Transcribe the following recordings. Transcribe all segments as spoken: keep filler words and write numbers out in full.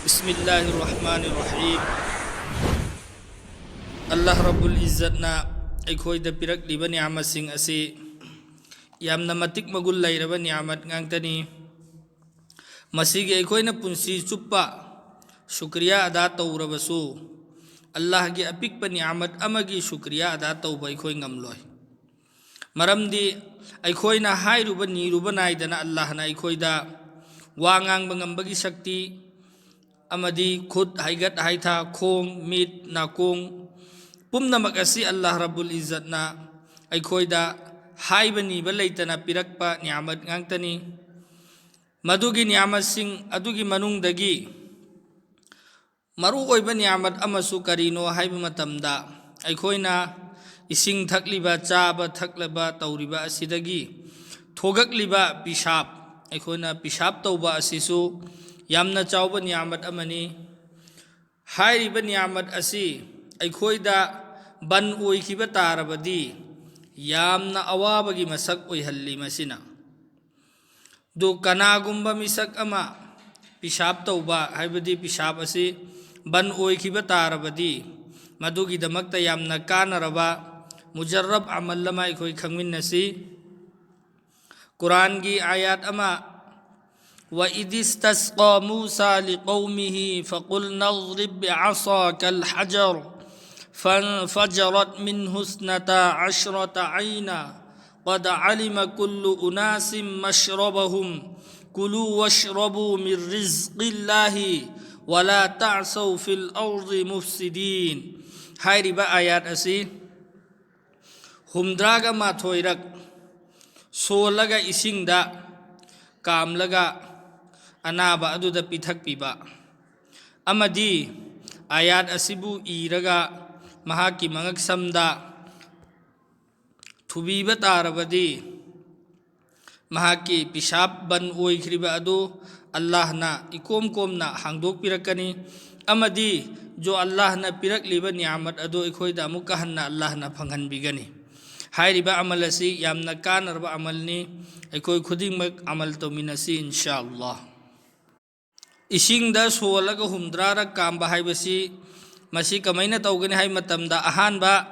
ꯕꯤꯁꯃꯤꯜꯂꯥꯍꯤꯔ ꯔꯍꯃꯥꯅꯤꯔ ꯔꯍꯤꯝ꯫ ꯑꯜꯂꯥꯍ ꯔꯕꯨꯜ ꯏꯖꯠꯅ ꯑꯩꯈꯣꯏꯗ ꯄꯤꯔꯛꯂꯤꯕ ꯅꯤꯌꯥꯃꯠꯁꯤꯡ ꯑꯁꯤ ꯌꯥꯝꯅ ꯃꯇꯤꯛ ꯃꯒꯨꯟ ꯂꯩꯔꯕ ꯅꯤꯌꯥꯃꯠ ꯉꯥꯛꯇꯅꯤ꯫ ꯃꯁꯤꯒꯤ ꯑꯩꯈꯣꯏꯅ ꯄꯨꯟꯁꯤ ꯆꯨꯞꯄ ꯁꯨꯀ꯭ꯔꯤꯌꯥ ꯑꯗꯥ ꯇꯧꯔꯕꯁꯨ, ꯑꯜꯂꯥꯍꯒꯤ ꯑꯄꯤꯛꯄ ꯅꯤꯌꯥꯃꯠ ꯑꯃꯒꯤ ꯁꯨꯀ꯭ꯔꯤꯌꯥ ꯑꯗꯥ ꯇꯧꯕ ꯑꯩꯈꯣꯏ ꯉꯝꯂꯣꯏ꯫ ꯃꯔꯝꯗꯤ ꯑꯩꯈꯣꯏꯅ ꯍꯥꯏꯔꯨꯕ ꯅꯤꯔꯨꯕ ꯅꯥꯏꯗꯅ ꯑꯜꯂꯥꯍꯅ ꯑꯩꯈꯣꯏꯗ ꯋꯥ ꯉꯥꯡꯕ ꯉꯝꯕꯒꯤ ꯁꯛꯇꯤ ꯑꯃꯗꯤ ꯈꯨꯠ, ꯍꯩꯒꯠ ꯍꯩꯊꯥ, ꯈꯣꯡ, ꯃꯤꯠ, ꯅꯥꯀꯣꯡ ꯄꯨꯝꯅꯃꯛ ꯑꯁꯤ ꯑꯜꯂꯥꯍ ꯔꯕꯨꯜ ꯏꯖꯠꯅ ꯑꯩꯈꯣꯏꯗ ꯍꯥꯏꯕ ꯅꯤꯕ ꯂꯩꯇꯅ ꯄꯤꯔꯛꯄ ꯅꯤꯌꯥꯃꯠ ꯉꯥꯛꯇꯅꯤ꯫ ꯃꯗꯨꯒꯤ ꯅꯤꯌꯥꯃꯠꯁꯤꯡ ꯑꯗꯨꯒꯤ ꯃꯅꯨꯡꯗꯒꯤ ꯃꯔꯨꯑꯣꯏꯕ ꯅꯤꯌꯥꯃꯠ ꯑꯃꯁꯨ ꯀꯔꯤꯅꯣ ꯍꯥꯏꯕ ꯃꯇꯝꯗ, ꯑꯩꯈꯣꯏꯅ ꯏꯁꯤꯡ ꯊꯛꯂꯤꯕ, ꯆꯥꯕ ꯊꯛꯂꯕ ꯇꯧꯔꯤꯕ ꯑꯁꯤꯗꯒꯤ ꯊꯣꯛꯂꯛꯂꯤꯕ ꯄꯤꯁꯥꯞ, ꯑꯩꯈꯣꯏꯅ ꯄꯤꯁꯥꯞ ꯇꯧꯕ ꯑꯁꯤꯁꯨ ꯌꯥꯝꯅ ꯆꯥꯎꯕ ꯅꯤꯌꯥꯃꯠ ꯑꯃꯅꯤ꯫ ꯍꯥꯏꯔꯤꯕ ꯅꯤꯌꯥꯃꯠ ꯑꯁꯤ ꯑꯩꯈꯣꯏꯗ ꯕꯟ ꯑꯣꯏꯈꯤꯕ ꯇꯥꯔꯕꯗꯤ ꯌꯥꯝꯅ ꯑꯋꯥꯕꯒꯤ ꯃꯁꯛ ꯑꯣꯏꯍꯜꯂꯤ꯫ ꯃꯁꯤꯅ ꯑꯗꯨ ꯀꯅꯥꯒꯨꯝꯕ ꯃꯤꯁꯛ ꯑꯃ ꯄꯤꯁꯥꯞ ꯇꯧꯕ, ꯍꯥꯏꯕꯗꯤ ꯄꯤꯁꯥꯞ ꯑꯁꯤ ꯕꯟ ꯑꯣꯏꯈꯤꯕ ꯇꯥꯔꯕꯗꯤ, ꯃꯗꯨꯒꯤꯗꯃꯛꯇ ꯌꯥꯝꯅ ꯀꯥꯟꯅꯔꯕ ꯃꯨꯖꯔꯔꯕ ꯑꯃꯜ ꯑꯃ ꯑꯩꯈꯣꯏ ꯈꯪꯃꯤꯟꯅꯁꯤ꯫ ꯀꯨꯔꯥꯟꯒꯤ ꯑꯥꯌꯥꯠ ꯑꯃ, وإذ استسقى موسى لقومه فقلنا اضرب بعصاك الحجر فانفجرت منه اثنتا عشرة عينا قد علم كل أناس مشربهم كلوا واشربوا من رزق الله ولا تعثوا في الأرض مفسدين. ꯍꯥꯏꯔꯤꯕ ꯑꯥꯌꯥꯠ ꯑꯁꯤ ꯍꯨꯝꯗ꯭ꯔꯥꯒ ꯃꯥꯊꯣꯏꯔꯛ ꯁꯣꯜꯂꯒ ꯏꯁꯤꯡꯗ ꯀꯥꯝꯂꯒ ꯑꯅꯥꯕ ꯑꯗꯨꯗ ꯄꯤꯊꯛꯄꯤꯕ ꯑꯃꯗꯤ ꯑꯥꯌꯥꯠ ꯑꯁꯤꯕꯨ ꯏꯔꯒ ꯃꯍꯥꯛꯀꯤ ꯃꯉꯛꯁꯝꯗ ꯊꯨꯕꯤꯕ ꯇꯥꯔꯕꯗꯤ, ꯃꯍꯥꯛꯀꯤ ꯄꯤꯁꯥꯞ ꯕꯟ ꯑꯣꯏꯈ꯭ꯔꯤꯕ ꯑꯗꯨ ꯑꯜꯂꯥꯍꯅ ꯏꯀꯣꯝ ꯀꯣꯝꯅ ꯍꯥꯡꯗꯣꯛꯄꯤꯔꯛꯀꯅꯤ꯫ ꯑꯃꯗꯤ ꯖꯣ ꯑꯜꯂꯥꯍꯅ ꯄꯤꯔꯛꯂꯤꯕ ꯅꯤꯌꯥꯃꯠ ꯑꯗꯨ ꯑꯩꯈꯣꯏꯗ ꯑꯃꯨꯛꯀ ꯍꯟꯅ ꯑꯜꯂꯥꯍꯅ ꯐꯪꯍꯟꯕꯤꯒꯅꯤ꯫ ꯍꯥꯏꯔꯤꯕ ꯑꯃꯜ ꯑꯁꯤ ꯌꯥꯝꯅ ꯀꯥꯟꯅꯔꯕ ꯑꯃꯜꯅꯤ꯫ ꯑꯩꯈꯣꯏ ꯈꯨꯗꯤꯡꯃꯛ ꯑꯃꯜ ꯇꯧꯃꯤꯟꯅꯁꯤ, ꯏꯟꯁꯥ ꯑꯜꯂꯥꯍ꯫ ꯏꯁꯤꯡꯗ ꯁꯣꯜꯂꯒ ꯍꯨꯝꯗ꯭ꯔꯥꯔꯛ ꯀꯥꯝꯕ ꯍꯥꯏꯕꯁꯤ, ꯃꯁꯤ ꯀꯃꯥꯏꯅ ꯇꯧꯒꯅꯤ ꯍꯥꯏꯕ ꯃꯇꯝꯗ, ꯑꯍꯥꯟꯕ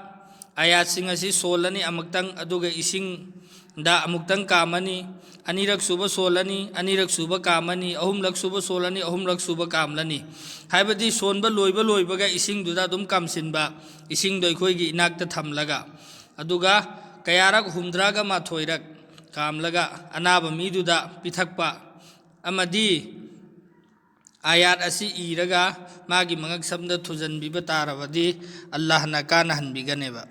ꯑꯥꯌꯥꯠꯁꯤꯡ ꯑꯁꯤ ꯁꯣꯜꯂꯅꯤ ꯑꯃꯨꯛꯇꯪ, ꯑꯗꯨꯒ ꯏꯁꯤꯡꯗ ꯑꯃꯨꯛꯇꯪ ꯀꯥꯝꯃꯅꯤ, ꯑꯅꯤꯔꯛ ꯁꯨꯕ ꯁꯣꯜꯂꯅꯤ, ꯑꯅꯤꯔꯛ ꯁꯨꯕ ꯀꯥꯝꯃꯅꯤ, ꯑꯍꯨꯝꯂꯛ ꯁꯨꯕ ꯁꯣꯜꯂꯅꯤ, ꯑꯍꯨꯝꯂꯛ ꯁꯨꯕ ꯀꯥꯝꯂꯅꯤ꯫ ꯍꯥꯏꯕꯗꯤ ꯁꯣꯟꯕ ꯂꯣꯏꯕ ꯂꯣꯏꯕꯒ ꯏꯁꯤꯡꯗꯨꯗ ꯑꯗꯨꯝ ꯀꯥꯝꯁꯤꯟꯕ, ꯏꯁꯤꯡꯗꯣ ꯑꯩꯈꯣꯏꯒꯤ ꯏꯅꯥꯛꯇ ꯊꯝꯂꯒ, ꯑꯗꯨꯒ ꯀꯌꯥꯔꯛ? ꯍꯨꯝꯗ꯭ꯔꯥꯒ ꯃꯥꯊꯣꯏꯔꯛ ꯀꯥꯝꯂꯒ ꯑꯅꯥꯕ ꯃꯤꯗꯨꯗ ꯄꯤꯊꯛꯄ, ꯑꯃꯗꯤ ꯑꯥꯌꯥꯠ ꯑꯁꯤ ꯏꯔꯒ ꯃꯥꯒꯤ ꯃꯉꯛꯁꯝꯗ ꯊꯨꯖꯟꯕꯤꯕ ꯇꯥꯔꯕꯗꯤ, ꯑꯜꯂꯥꯍꯅ ꯀꯥꯟꯅꯍꯟꯕꯤꯒꯅꯦꯕ꯫